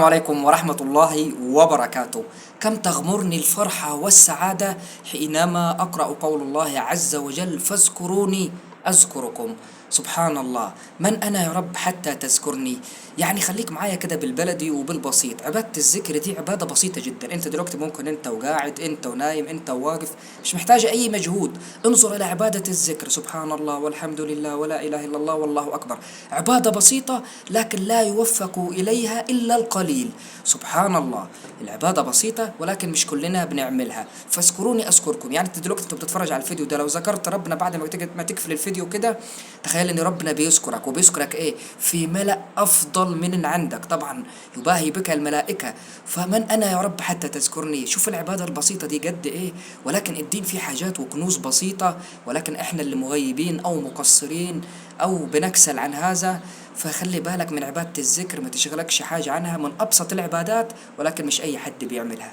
عليكم ورحمة الله وبركاته. كم تغمرني الفرحة والسعادة حينما أقرأ قول الله عز وجل: فاذكروني أذكركم. سبحان الله، من أنا يا رب حتى تذكرني؟ يعني خليك معايا كده بالبلدي وبالبسيط. عبادة الذكر دي عبادة بسيطة جدا. انت دلوقتي ممكن انت وقاعد، انت ونايم، انت وواقف، مش محتاجة اي مجهود. انظر الى عبادة الذكر: سبحان الله والحمد لله ولا اله الا الله والله اكبر. عبادة بسيطة لكن لا يوفق اليها الا القليل. سبحان الله، العبادة بسيطة ولكن مش كلنا بنعملها. فاذكروني اذكركم. يعني انت دلوقتي انت بتتفرج على الفيديو ده، لو ذكرت ربنا بعد ما تقفل الفيديو كده، تخيل ان ربنا بيذكرك، وبيذكرك ايه؟ في ملأ افضل من اللي عندك، طبعا يباهي بك الملائكة. فمن انا يا رب حتى تذكرني؟ شوف العبادة البسيطة دي قد ايه. ولكن الدين فيه حاجات وكنوز بسيطة، ولكن احنا اللي مغيبين او مقصرين او بنكسل عن هذا. فخلي بالك من عبادة الذكر، ما تشغلكش حاجة عنها، من ابسط العبادات ولكن مش اي حد بيعملها.